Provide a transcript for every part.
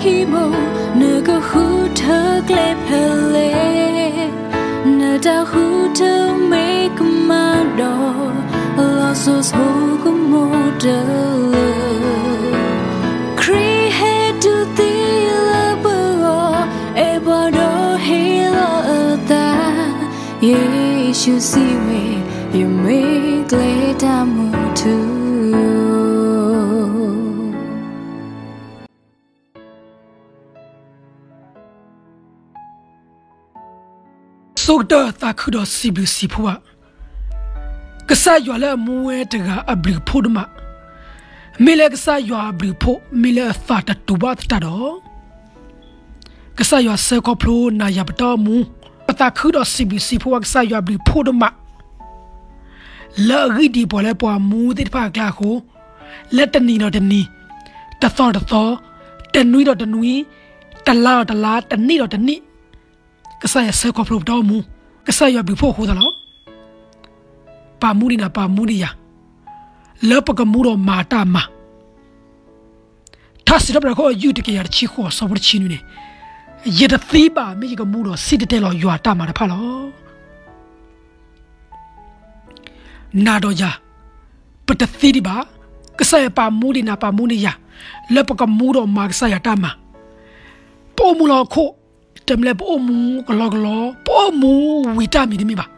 ဟံၣ်မိၢ်, နကဃုထၢကျဲဖဲလဲၣ်, နတၢ်ဃုထၢမ့ၢ်ကမၣ်ဒီး, လီၤစိၤစိၤကမီၤတလၢာ်. ခရံာ်ဟဲတုၤသံလၢပဂီၢ်, အဲၣ်ပှၤဒီးဟ့ၣ်လီၤအသး, ယ့ၣ်ၡူးစံးဝဲ, ယမ့ၢ်ကျဲတၢ်မူထူ ဆိကတၢၢ်သးခုဒီးစံးဘျုးစံးဖှိၣ်ဘၣ်, ကစၢ်ယွၤလၢအမူဝဲတဂၤအဘျုးအဖှိၣ်ဒိၣ်မး, မ့ၢ်လၢကစၢ်ယွၤအဘျုးအဖှိၣ် မ့ၢ်လၢအသးတတူာ်ဘၣ်သတးဒီး ကစၢ်ယွၤဆၢခီဖျိနၤယၤပတၢ်အိၣ်မူ, ပသးခုဒီးစံးဘျုးစံးဖှိၣ်ဘၣ်ကစၢ်ယွၤအဘျုးအဖှိၣ်ဒိၣ်မး လၢအဂံၢ်ဒံးပှၤလၢပှၤမူသ့ၣ်တဖၣ်အကျါအဃိ, လၢတနံၤဒီးတနံၤ, တသီဒီးတသီ, တနွံဒီးတနွံ, တလါဒီးတလါ, တနံၣ်ဒီးတနံၣ်, ကစၢ်ယွၤဆၢခီဖျိပတၢ်အိၣ်မူ, ကစၢ်ယွၤဘျုးဖှိၣ်အဃိသတးလီၤ. ပာ်မူဒံးနၤ ပာ်မူဒံးယၤ, လၢပကမူဒီးမၤတၢ်မၤ ထါစံးထီၣ်ပတြၢၤခိၣ်အယုၢ်တကယၤတဆံဃိး အဆၢဖိတဆံနွံန့ၣ်, ယတသံဘၣ် မ့ၢ်ယကမူဒီးစံၣ်တဲၤတဲလီၤယွၤအတၢ်မၤတဖၣ်လီၤ. နၤဒီးယၤ, ပတသံဒံးဘၣ်, ကစၢ်ယွၤပာ်မူဒံးနၤ ပာ်မူဒံးယၤ, လၢပကမူဒီးမၤကစၢ်ယွၤတၢ်မၤ, ပအိၣ်မူလၢဟီၣ်ခိၣ်, တမ့ၢ်လၢပအိၣ်မူကလီကလီ, ပအိၣ်မူဝံၤတၢ်မံၤတမ့ၢ်ဘၣ်.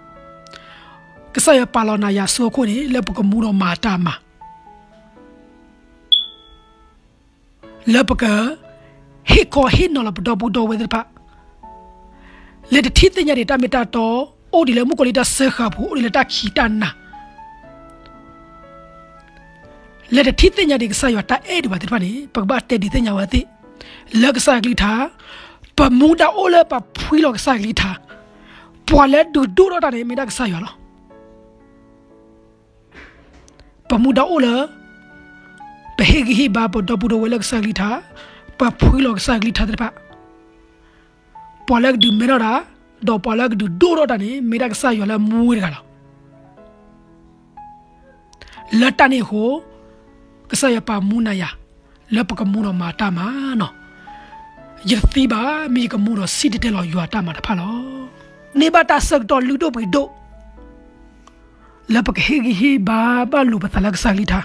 ကစၢ်ယွၤပာ်လီၤနၤယၤဆူဟီၣ်ခိၣ်န့ၣ် လၢပကမူဒီးမၤတၢ်မၤ လၢပက ဟ့ၣ်ခီဟ့ၣ်နီၤလီၤပဒီပုၢ်ဒီဝဲၢ်သ့ၣ်တဖၣ်, လဲၤတထံၣ်သ့ၣ်ညါဒံးတၢ်မ့ၢ်တၢ်တီ, အိၣ်ဒံးလၢမုၣ်ကီၤလံၢ်တၢ်စၢဃာ်အပူၤ, အိၣ်ဒံးလၢတၢ်ခံးတၢ်နၤ, လဲၤတထံၣ်သ့ၣ်ညါဒံးကစၢ်ယွၤတၢ်အဲၣ်ဒံးဘၣ်သ့ၣ်တဖၣ်န့ၣ် ပကဘၣ်တဲဒုးသ့ၣ်ညါဝဲသ့ၣ်, လၢကစၢ်ယွၤကလုၢ်ကထါ, ပမူဒါအိၣ်လၢပဖှံလီၤကစၢ်ယွၤကလုၢ်ကထါ, ပှၤလၢဒုးဒိၣ်ထီၣ်တၢ်န့ၣ် မ့ၢ်ဒၣ်ကစၢ်ယွၤလီၤ. ပမူဒါအိၣ်လၢ ပဟ့ၣ်ဂံၢ်ဟ့ၣ်ဘါပဒီပုၢ်ဒီဝဲၢ်လၢကစၢ်ယွၤကလုၢ်ကထါ, ပဖှံလီၤကစၢ်ယွၤကလုၢ်ကထါသ့ၣ်တဖၣ်, ပှၤလၢကဒုးမဲထီၣ်တၢ်, ဒီးပှၤလၢကဒုးဒိၣ်ထီၣ်တၢ်န့ၣ် မ့ၢ်ဒၣ်ကစၢ်ယွၤလၢအမူဝဲတဂၤလီၤ. လၢတၢ်န့ၣ်အဃိ, ကစၢ်ယွၤပာ်မူနၤယၤ, လၢပကမူဒီးမၤတၢ်မၤနီၤ, ယတသံဘၣ် မ့ၢ်ယကမူဒီးစံၣ်တဲၤတဲလီၤယွၤတၢ်မၤတဖၣ်လီၤ. န့ၢ်ဘၣ်တၢ်ဆၢကတီၢ်လုၢ်ဒိၣ်ပှ့ၤဒိၣ် လၢပကဟ့ၣ်ဂံၢ်ဟ့ၣ်ဘါဘၣ်လိာ်ပသးလၢကစၢ်ယွၤကလုၢ်ကထါ,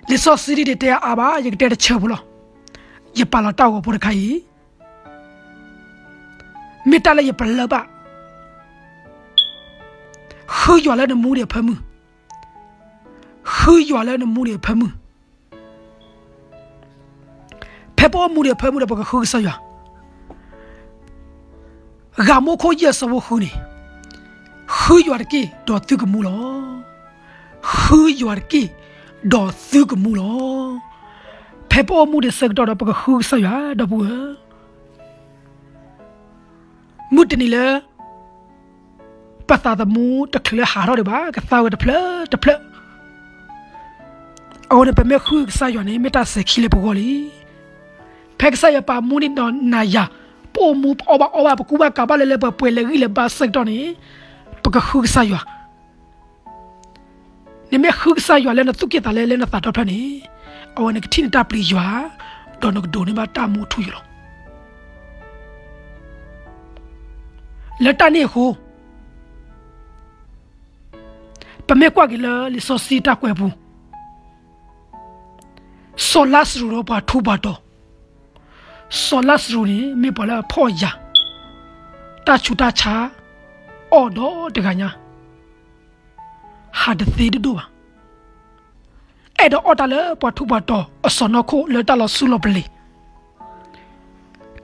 လံာ်စီဆှံဒ်တဲအါဘၣ် ယကတဲတဆၢဖိလီၤ. ယပာ်လီၤတၢ်ဂီၤဖိတခါအံၤ မ့ၢ်တၢ်လၢယပလၢၢ်ဘၣ်, ဃုယွၤလၢနမူဒံးအဖၢမုၢ်, ဃုယွၤလၢနမူဒံးအဖၢမုၢ်. ဖဲပအိၣ်မူဒံးအဖၢမုၢ်ဒီး ပကဃုကစၢ်ယွၤ ဂၤမိခိၣ်ယဲၢ်အဆၢဖိဃုန့ၣ်, ဃုယွၤတက့ၢ် ဒီးသုကမူလီၤ. ဃုယွၤတက့ၢ် ဒီးသုကမူလီၤ. ဖဲပအိၣ်မူဒံးဆၢကတီၢ်ဒီး ပကဃုကစၢ်ယွၤ ဒီပုၢ်ဝဲၢ်ဧၢ, မုၢ်တနံၤလၢ ပသးသမူတချုးလၢဟးထီၣ်ဒံးဘၣ် ကသါဝဲတဖျၢၣ်တဖျၢၣ်, အဃိန့ၣ် ပမ့ၢ်ဃုကစၢ်ယွၤန့ၣ် မ့ၢ်တၢ်စဲၤခံလၢပဂီၢ်လံ. ဖဲကစၢ်ယွၤပာ်မူန့ၢ်ဒီးနၤယၤ, ပအိၣ်မူပအီၣ်ဘၣ်အီဘၣ် ပကူဘၣ်ကၤဘၣ်လၢလၢပှဲၤပှဲၤ လဲၤဂံၢ်လဲၤဘါဆၢကတီၢ်န့ၣ်, ပကဃုကစၢ်ယွၤ. နမ့ၢ်ဃုကစၢ်ယွၤလၢနသူၣ်ကံၢ်သးလဲ လၢနသးဒီဖျၢၣ်န့ၣ်, အဝဲန့ၣ်ကထံၣ်နတၢ်ပျံၤယွၤ, ဒီးနကဒိးန့ၢ်ဘၣ်တၢ်မူထူယိာ်လီၤ. လၢတၢ်န့ၣ်အဃိ, ပမ့ၢ်ကွၢ်က့ၤလၢလံာ်စီဆှံတၢ်ကွဲးပူၤ, စီၤလါစရူးဒီးပှၤထူးပှၤတီၤ, စီၤလါစရူးန့ၣ် မ့ၢ်ပှၤလၢအဖှီၣ်ယာ်, တၢ်ဆူးတၢ်ဆါ, အီၣ်ဒီးတဂၤညါ ဟးတသ့တဒိၣ်ဘၣ်. အဲၣ်ဒိးအီၣ်တၢ်လၢပှၤထူးပှၤတီၤအစီၢ်နီၤခိၣ်လၢတၢ်လီၤဆူလီၤပလ့ၤ,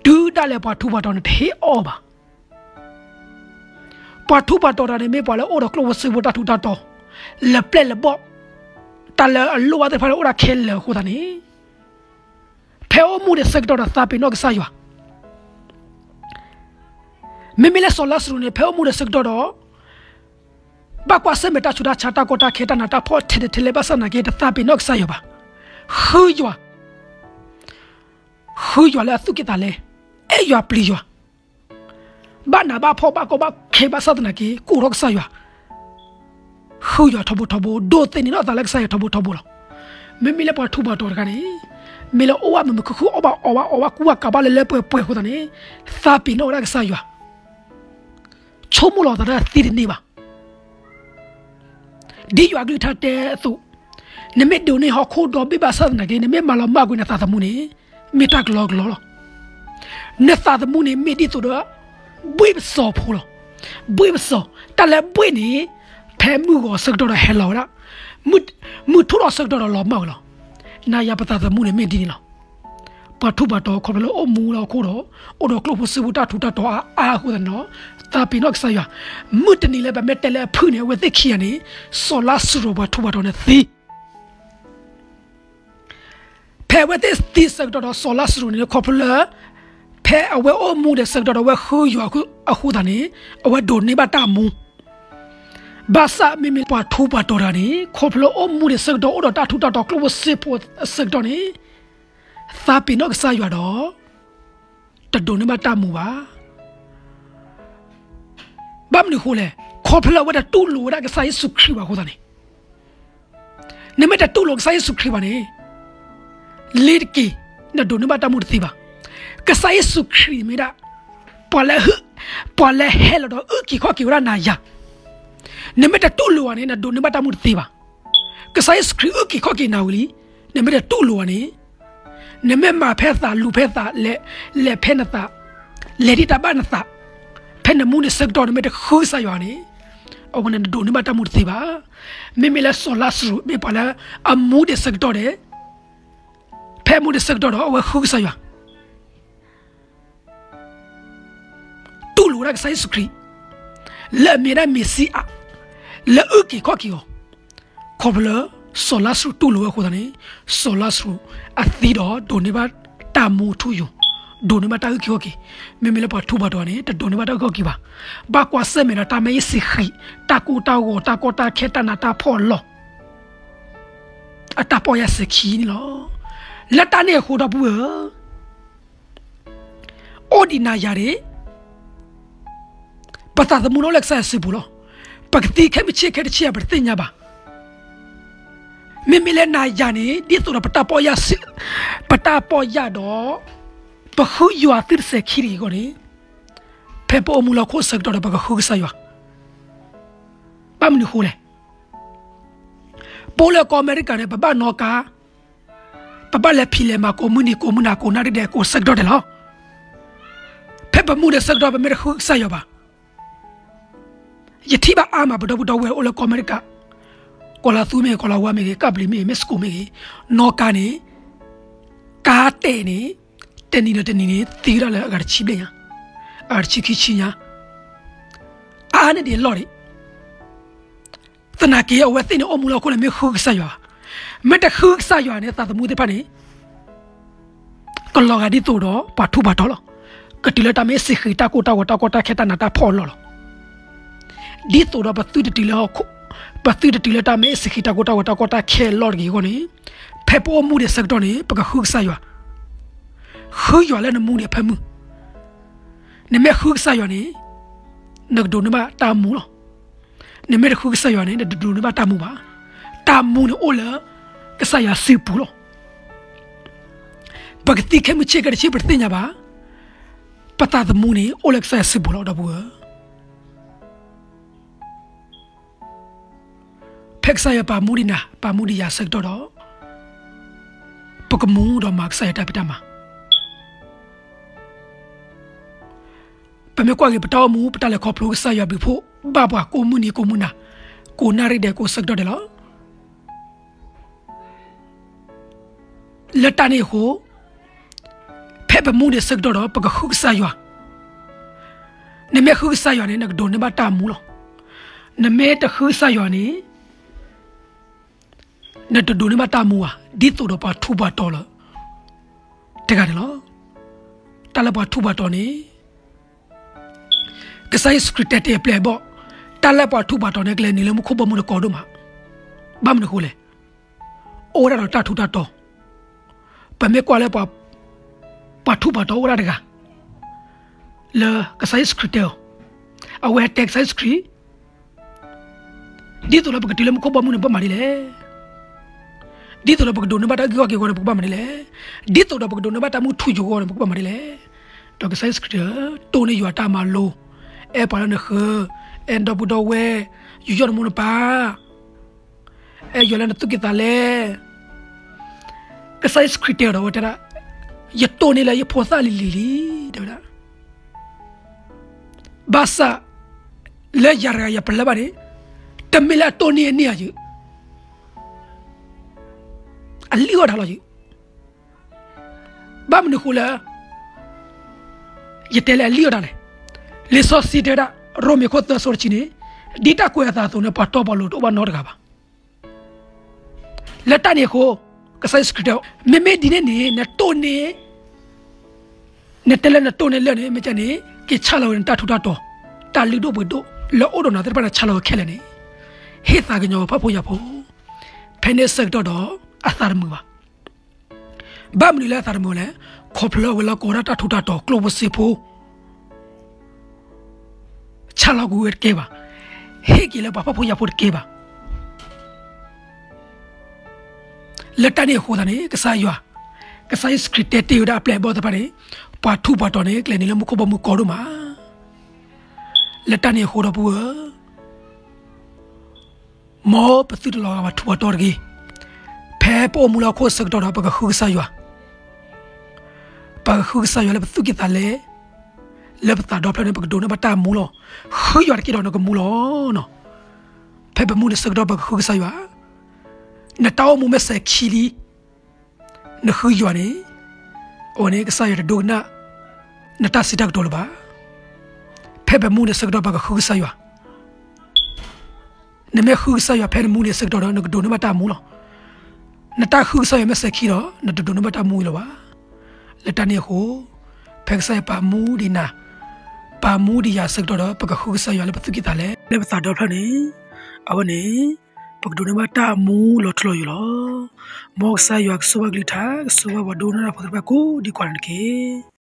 တုၤဒၣ်လဲာ်ပှၤထူးပှၤတီၤန့ၣ်တဟ့ၣ်အီၣ်ဘၣ်. ပှၤထူးပှၤတီၤတဂၤန့ၣ် မ့ၢ်ပှၤလၢအိၣ်ဒီးကျိၣ်ဖိစ့ဖိတၢ်ထူးတၢ်တီၤ, လၢပျဲၢ်လၢဘီၣ်, တၢ်လၢအလိၣ်ဘၣ်သ့ၣ်တဖၣ်န့ၣ်အိၣ်ဒၣ်ခဲလၢာ်အဃိသတးန့ၣ်, ဖဲအိၣ်မူဒံးဆၢကတီၢ်ဒီးသးပ့ၤနီၣ်ကစၢ်ယွၤ. မ့မ့ၢ်လၢစီၤလါစရူးန့ၣ် ဖဲအိၣ်မူဒံးဆၢကတီၢ်ဒီး ဘၣ်ကွၢ်ဆၢၣ်မဲာ်တၢ်ဆူးတၢ်ဆါ တၢ်ကီတၢ်ခဲ တၢ်နးတၢ်ဖှီၣ်ထဲထဲထဲလဲၣ်ဘၣ်ဆၣ်သနာ်က့ တသးပ့ၤနီၣ်ကစၢ်ယွၤဘၣ်. ဃုယွၤ, ဃုယွၤလၢအသူၣ်ကံၢ်သးလဲ, အဲၣ်ယွၤပျံၤယွၤ, ဘၣ်နးဘၣ်ဖှီၣ်ဘၣ်ကီဘၣ်ခဲဘၣ်ဆၣ်သနာ်က့ ကိးထီၣ်ကစၢ်ယွၤ, ဃုယွၤထီဘိထီဘိ, ဒိးသန့ၤထီၣ်အသးလၢကစၢ်ယွၤထီဘိထီဘိလီၤ. မ့မ့ၢ်လၢပှၤထူးပှၤတီၤတဂၤန့ၣ်, မ့ၢ်လၢအိၣ်ဘၣ်မုာ်မုာ်ခုၣ်ခုၣ် အီၣ်ဘၣ်အီဘၣ် အီၣ်ဘၣ်ကူဘၣ်ကးဘၣ်လၢလၢပှဲၤပှဲၤအဃိသတးန့ၣ်, သးပ့ၤနီၣ်ဝဲဒၣ်ကစၢ်ယွၤ, ဆိကမိၣ်လီၤသးဒၣ်သံတန့ၢ်ဘၣ်. ဒ်ယွၤအကလုၢ်ကထါတဲအသိး, နမ့ၢ်ဒိးန့ၢ်ဟီၣ်ခိၣ်ဒီဘ့ၣ်ဘၣ်ဆၣ်သနာ်က့ နမ့ၢ်မၤလီၤမၢ်ကွံာ်နသးသမူန့ၣ်, မ့ၢ်တၢ်ကလီကလီလီၤ. နသးသမူန့ၣ်မ့ၢ်ဒ်သိးဒီး ဘှ့ၣ်ပစီၤဖိလီၤ. ဘှ့ၣ်ပစီၤ, တၢ်လၢဘှ့ၣ်န့ၣ်, ဖဲမုၢ်ဂီၤဆၢကတီၢ်ဒီးဟဲလီၤဝဲဒၣ်, မုၢ်ထူၣ်ထီၣ်ဆၢကတီၢ်ဒီးလီၤမၢ်ဝဲလီၤ. နၤယၤပသးသမူန့ၣ်မ့ၢ်ဒ်န့ၣ်လီၤ. ပှၤထူးပှၤတီၤခီဖျိလၢအိၣ်မူလၢဟီၣ်ခိၣ်ဒီး, အိၣ်ဒီးကျိၣ်ဖိစ့ဖိတၢ်ထူးတၢ်တီၤအါအါအဃိသတးန့ၣ်ဒီး, သးပ့ၤနီၣ်ကစၢ်ယွၤ, မုၢ်တနံၤလၢပမ့ၢ်တဲလၢအဖုၣ်န့ၣ် အဝဲသ့ၣ်ခံဂၤန့ၣ်, စီၤလါစရူးပှၤထူးပှၤတီၤန့ၣ်သံ ဖဲအဝဲသ့ၣ်သံဆၢကတီၢ်ဒီးစီၤလါစရူးန့ၣ် ခီဖျိလၢ ဖဲအဝဲအိၣ်မူဒံးဆၢကတီၢ်ဒီးအဝဲဃုယွၤအဃိသတးန့ၣ်, အဝဲဒိးန့ၢ်ဘၣ်တၢ်မူ, ဘၣ်ဆၣ်မ့မ့ၢ်ပှၤထူးပှၤတီၤတဂၤန့ၣ် ခီဖျိလၢအိၣ်မူဒံးဆၢကတီၢ်အိၣ်ဒီးတၢ်ထူးတၢ်တီၤကျိၣ်ဖိစ့ဖိအဆၢကတီၢ်န့ၣ်, သးပ့ၤနီၣ်ကစၢ်ယွၤဒီး တဒိးန့ၢ်ဘၣ်တၢ်မူဘၣ်. ဘၣ်မနုၤအဃိလဲၣ်, ခီဖျိလၢအဝဲတတူၢ်လိာ်ဝဲဒၣ်ကစၢ်ယ့ၣ်ၡူးခရံာ်ဘၣ်အဃိသတးန့ၣ်, နမ့ၢ်တတူၢ်လိာ်ကစၢ်ယ့ၣ်ၡူးခရံာ်ဘၣ်န့ၣ်, လ့ၤတက့ၤ, နဒိးန့ၢ်ဘၣ်တၢ်မူတသ့ဘၣ်. ကစၢ်ယ့ၣ်ၡူးခရံာ်မ့ၢ်ဒၣ် ပှၤလၢ, ပှၤလၢဟဲလီၤဒီးအုၣ်က့ၤခီၣ်က့ၤဝဲဒၣ်နၤယၤ, နမ့ၢ်တတူၢ်လိာ်ဘၣ်န့ၣ် နဒိးန့ၢ်ဘၣ်တၢ်မူတသ့ဘၣ်. ကစၢ်ယ့ၣ်ၡူးခရံာ်အုၣ်က့ၤခီၣ်က့ၤနၤဝံၤလံ, နမ့ၢ်တတူၢ်လိာ်ဘၣ်န့ၣ်, နမ့ၢ်မၤဖဲသး လူၤဖဲသး လဲၤ, လဲၤဖဲနသး, လဲၤဒ်တၢ်ဘၣ်နသး, ဖဲနမူဒံးဆၢကတီၢ်နမ့ၢ်တဃုကစၢ်ယွၤန့ၣ်, အဝဲန့ၣ်နဒိးန့ၢ်ဘၣ်တၢ်မူတသ့ဘၣ်. မ့မ့ၢ်လၢစီၤလါစရူး မ့ၢ်ပှၤလၢအမူဒံးဆၢကတီၢ်ဒီး, ဖဲအမူဒံးဆၢကတီၢ်ဒီး အဝဲဃုကစၢ်ယွၤ တူၢ်လိာ်ဝဲဒၣ်ကစၢ်ယ့ၣ်ၡူးခရံာ် လၢအမ့ၢ်ဒၣ်မ့ၤၡံအၤ လၢအုၣ်က့ၤခီၣ်က့ၤအီၤ, ခီဖျိလၢစီၤလါစရူးတူၢ်လိာ်ဝဲအဃိသတးန့ၣ်, စီၤလါစရူးအသံဒီးဒိးန့ၢ်ဘၣ်တၢ်မူထူယိာ်, ဒိးန့ၢ်ဘၣ်တၢ်အုၣ်က့ၤခီၣ်က့ၤ. မ့မ့ၢ်လၢပှၤထူးပှၤတီၤန့ၣ် တဒိးန့ၢ်ဘၣ်တၢ်အုၣ်က့ၤခီၣ်က့ၤဘၣ်. ဘၣ်ကွၢ်ဆၢၣ်မဲာ်ဒီးတၢ်မ့ၢ်အ့ၣ်စ့ဃံး, တၢ်ကိၢ်တၢ်ဂီၤ, တၢ်ကီတၢ်ခဲ, တၢ်နးတၢ်ဖှီၣ်အလီၢ်, အတၢ်ပီၢ်ယၢ်စဲၤခံန့ၣ်လီၤ. လၢတၢ်န့ၣ်အဃိဒီပုၢ်ဝဲၢ်ဧၢ, အိၣ်ဒံးနၤယၤန့ၣ်, ပသးသမူန့ၣ်အိၣ်လၢကစၢ်ယွၤစုပူၤလီၤ. ပကသံခဲမုၢ်ဆ့ၣ်ခဲတဆ့ၣ်ဧါ ပတသ့ၣ်ညါဘၣ်. မ့မ့ၢ်လၢနၤယၤန့ၣ် ဒ်သိးဒီးပတၢ်ပီၢ်ယၢ်, ပတၢ်ပီၢ်ယၢ်ဒီး ပဃုယွၤသုတစဲၤခံတဂ့ၤအဂီၢ်န့ၣ်, ဖဲပအိၣ်မူလၢဟီၣ်ခိၣ်ဆၢကတီၢ်ဒီး ပကဃုကစၢ်ယွၤ. ဘၣ်မနုၤအဃိလဲၣ်. ပအိၣ်လၢကီၢ်အမဲရကၤန့ၣ် ပဘၣ်နီၣ်ကါ, ပဘၣ်လဲၤဖံးလဲၤမၤကိးမုၢ်နံၤကိးမုၢ်နၤ ကိးနၣ်ရံၣ်ဒဲးကိးဆၢကတီၢ်ဒဲးလီၤ. ဖဲပမူဒံးဆၢကတီၢ် ပမ့ၢ်တဃုကစၢ်ယွၤဘၣ်. ယထံၣ်ဘၣ်အါမး ပဒီပုၢ်ဒီဝဲၢ်အိၣ်လၢကီၢ်အမဲရကၤ, ကီၢ်လါသူမ့ၢ်ဂ့ၤ, ကီၢ်လါဝါမ့ၢ်ဂ့ၤ, ကပျံၤမ့ၢ်ဂ့ၤ, မ့ၢ်စကိးမ့ၢ်ဂ့ၤ, နီၣ်ကါန့ၣ် ကါတဲာ်န့ၣ် တနံၤဒီးတနံၤန့ၣ် သံဝဲဒၣ်လၢအဂၤတဆံဘျဲၣ်ညါ, အဂၤတဆံခံဆံညါ, အါန့ၢ်ဒံးအလီၢ်ဒံး. သနာ်က့ အဝဲသ့ၣ်န့ၣ်အိၣ်မူလၢဟီၣ်ခိၣ်န့ၣ် မ့ၢ်ဃုကစၢ်ယွၤ, မ့ၢ်တဃုကစၢ်ယွၤန့ၣ် သးသမူသ့ၣ်တဖၣ်န့ၣ် ကလီၤဂာ်ဒ်သိးဒီးပှၤထူးပှၤတီၤလီၤ. ကတုၤလၢတၢ်မ့ၢ်အ့ၣ်စ့ဃံး တၢ်ကိၢ်တၢ်ဂီၤ တၢ်ကီတၢ်ခဲ တၢ်နးတၢ်ဖှီၣ်အလီၢ်လီၤ. ဒ်သိးဒီးပသုတတုၤလၢဟီၣ်ခိၣ်, ပသုတတုၤလၢတၢ်မ့ၢ်အ့ၣ်စ့ဃံး တၢ်ကိၢ်တၢ်ဂီၤ တၢ်ကီတၢ်ခဲအလီၢ်တဂ့ၤအဂီၢ်န့ၣ်, ဖဲပအိၣ်မူဒံးဆၢကတီၢ်န့ၣ် ပကဃုကစၢ်ယွၤ. ဃုယွၤလၢနမူဒံးဖၢမုၢ်. နမ့ၢ်ဃုကစၢ်ယွၤန့ၣ် နကဒိးန့ၢ်ဘၣ်တၢ်မူလီၤ. နမ့ၢ်တဃုကစၢ်ယွၤန့ၣ် နတဒိးန့ၢ်ဘၣ်တၢ်မူဘၣ်. တၢ်မူန့ၣ်အိၣ်လၢကစၢ်ယွၤစုပူၤလီၤ. ပကသံခဲမုၢ်ဆ့ၣ်ခဲတဆ့ၣ် ပတသ့ၣ်ညါဘၣ်. ပသးသမူန့ၣ်အိၣ်လၢကစၢ်ယွၤစုပူၤလီၤ ဒီပုၢ်ဝဲၢ်. ဖဲကစၢ်ယွၤပာ်မူဒံးနၤ ပာ်မူဒံးယၤဆၢကတီၢ်ဒီး, ပကမူဒီးမၤကစၢ်ယွၤတၢ်ဖံးတၢ်မၤ. ပမ့ၢ်ကွၢ်က့ၤပတၢ်အိၣ်မူ ပတၢ်လဲၤခီဖျိ ကစၢ်ယွၤဘျုးဖှိၣ်ဘၣ်ပှၤကိးမုၢ်နံၤကိးမုၢ်နၤ, ကိးနၣ်ရံၣ်ဒဲးကိးဆၢကတီၢ်ဒဲးလီၤ. လၢတၢ်န့ၣ်အဃိ, ဖဲပမူဒံးဆၢကတီၢ်ဒီး ပကဃုကစၢ်ယွၤ. နမ့ၢ်ဃုကစၢ်ယွၤန့ၣ် နကဒိးန့ၢ်ဘၣ်တၢ်မူလီၤ. နမ့ၢ်တဃုကစၢ်ယွၤန့ၣ် နတဒိးန့ၢ်ဘၣ်တၢ်မူဘၣ်, ဒ်သိးဒီးပှၤထူးပှၤတီၤလၢ တဂၤန့ၣ်လီၤ. တၢ်လၢပှၤထူးပှၤတီၤန့ၣ် ကစၢ်ယ့ၣ်ၡူးခရံာ်တဲတ့ၢ်အပျဲၢ်အဘီၣ်, တၢ်လၢပှၤထူးပှၤတီၤန့ၣ် ကလဲၤနုာ်လၢမူခိၣ်ဘီမုၢ်တကိးဒိၣ်မး. ဘၣ်မနုၤအဃိလဲၣ်. အိၣ်ဝဲဒၣ်ဒီးတၢ်ထူးတၢ်တီၤ. ပမ့ၢ်ကွၢ်လၢ ပှၤထူးပှၤတီၤအိၣ်ဝဲဒၣ်တဂၤ လၢကစၢ်ယ့ၣ်ၡူးခရံာ်တဲအီၤ, အဝဲတဲကစၢ်ယ့ၣ်ၡူးခရံာ် ဒ်သိးလၢပကတုၤလၢမူခိၣ်ဘီမုၢ်န့ၣ် ဘၣ်မၤဒ်လဲၣ်. ဒ်သိးဒီးပကဒိးန့ၢ်ဘၣ်တၢ်အုၣ်က့ၤခီၣ်က့ၤအဂီၢ်န့ၣ် ပကဘၣ်မၤဒ်လဲၣ်. ဒ်သိးဒီးပကဒိးန့ၢ်ဘၣ်တၢ်မူထူယိာ်အဂီၢ်န့ၣ် ပကဘၣ်မၤဒ်လဲၣ်. ဒီးကစၢ်ယ့ၣ်ၡူးခရံာ် တိၢ်န့ၢ်ယွၤတၢ်မၤလိ, အဲၣ်ပှၤလၢနဃၢၤ, အဲၣ်နဒီပုၢ်ဒီဝဲၢ်, ယူးယီၣ်နမိၢ်နပၢ်, အဲၣ်ယွၤလၢနသူၣ်ကံၢ်သးလဲ. ကစၢ်ယ့ၣ်ၡူးခရံာ်တဲအီၤဒီး အဝဲတဲဒၣ်, ယတိၢ်န့ၢ်လၢယဖိသၣ်လံၤလံၤလံ, တဲဝဲဒၣ်. ဘၣ်ဆၣ် လၢယၤတဂၤယပလၢၢ်ဘၣ်န့ၣ်, တမ့ၢ်လၢအတိၢ်န့ၢ်အန့ၢ်ဧါယုၤ, အလံၣ်အီၣ်တၢ်လီၤယုၤ. ဘၣ်မနုၤအဃိလၢ ယတဲလၢအလံၣ်အီၣ်တၢ်လဲၣ်. လံာ်စီဆှံတဲဝဲဒၣ်, ရိမ့ၤခိၣ်သၢဆၢတဆံန့ၣ်, ဒ်တၢ်ကွဲးအသးအသိးန့ၣ် ပှၤတီပှၤလိၤတအိၣ်ဘၣ်နီတဂၤဘၣ်. လၢတၢ်န့ၣ်အဃိ, ကစၢ်ယ့ၣ်ၡူးခရံာ်တဲ, မ့မ့ၢ်ဒ်န့ၣ်န့ၣ် နတိၢ်န့ၢ် နတဲလၢနတိၢ်န့ၢ်လၢာ်န့ၣ် မ့ၢ်ကန့ၣ် က့ၤဆါလီၤဝဲနတၢ်ထူးတၢ်တီၤ, တၢ်လုၢ်ဒိၣ်ပှ့ၤဒိၣ် လၢအိၣ်ဒီးနၤသ့ၣ်တဖၣ်န့ၣ် ဆါလီၤဝဲခဲလၢာ်န့ၣ်, ဟ့ၣ်သးကညီၤဝဲဖှီၣ်ဖိယာ်ဖိ, ဖဲန့ၣ်အဆၢကတီၢ်ဒီး အသးတမုာ်ဘၣ်. ဘၣ်မနုၤလၢအသးတမုာ်လဲၣ်, ခီဖျိလၢအဝဲလၢကိးဒၣ်တၢ်ထူးတၢ်တီၤ ကျိၣ်ဖိစ့ဖိ ဆါလီၤကွံာ်ဝဲတကဲဘၣ်, ဟ့ၣ်က့ၤလၢပှၤဖှီၣ်ဖိယာ်ဖိတကဲဘၣ်. လၢတၢ်န့ၣ်အဃိသတးန့ၣ် ကစၢ်ယွၤ, ကစၢ်ယ့ၣ်ၡူးခရံာ်တဲတ့ၢ်ဝဲဒၣ်အပျဲၢ်အဘီၣ်သ့ၣ်တဖၣ်န့ၣ်, ပှၤထူးပှၤတီၤန့ၣ် ကျဲၤနုာ်လၢမူခိၣ်ဘီမုၢ်ကီဒိၣ်မး. လၢတၢ်န့ၣ်အဃိဒီပုၢ်ဝဲၢ်ဧၢ, မ်ပသုတလီၤဂာ်ပှၤထူးပှၤတီၤတဂ့ၤ. ဖဲပအိၣ်မူလၢဟီၣ်ခိၣ်အဆၢကတီၢ်ဒီး ပကဃုကစၢ်ယွၤ, ပကဃုကစၢ်ယွၤလၢပသူၣ်ကံၢ်သးလဲ, လၢပသးဒီဖျၢၣ်န့ၣ် ပကဒိးန့ၢ်ဘၣ်တၢ်မူလီၤ. ဃုယွၤတက့ၢ်ဒီးနကမူလီၤ. ဖဲပမူန့ၣ်အဆၢကတီၢ် ပကဃုကစၢ်ယွၤ, နတၢ်အိၣ်မူမ့ၢ်စဲၤခံလံ နဃုယွၤန့ၣ်, အဝဲန့ၣ်ကစၢ်ယွၤတဒိကနၣ် နတၢ်စံးတၢ်ကတိၤလၢၤဘၣ်. ဖဲပမူန့ၣ်အဆၢကတီၢ် ပကဃုကစၢ်ယွၤ, နမ့ၢ်ဃုကစၢ်ယွၤဖဲနမူန့ၣ်အဆၢကတီၢ်ဒီး နကဒိးန့ၢ်ဘၣ်တၢ်မူလီၤ. နတၢ်ဃုကစၢ်ယွၤမ့ၢ်စဲၤခံဒီး နတဒိးန့ၢ်ဘၣ်တၢ်မူအံၤလၢၤဘၣ်. လၢတၢ်န့ၣ်အဃိ, ဖဲကစၢ်ယွၤပာ်မူဒံးနၤ, ပာ်မူဒံးယၤအဆၢကတီၢ်ဒီး ပကဃုကစၢ်ယွၤလၢပသူၣ်ကံၢ်သးလဲ, လၢပသးဒီဖျၢၣ်န့ၣ်, အဝဲန့ၣ် ပကဒိးန့ၢ်ဘၣ်တၢ်မူလီၤထူလီၤယိာ်လီၤ. မ်ကစၢ်ယွၤကဆိၣ်ဂ့ၤကလုၢ်ကထါ, ကဆိၣ်ဂ့ၤပှၤဒိကနၣ်တၢ်ဖိသ့ၣ်တဖၣ်ကိးဒံးကိးဂၤန့ၣ်တက့ၢ်.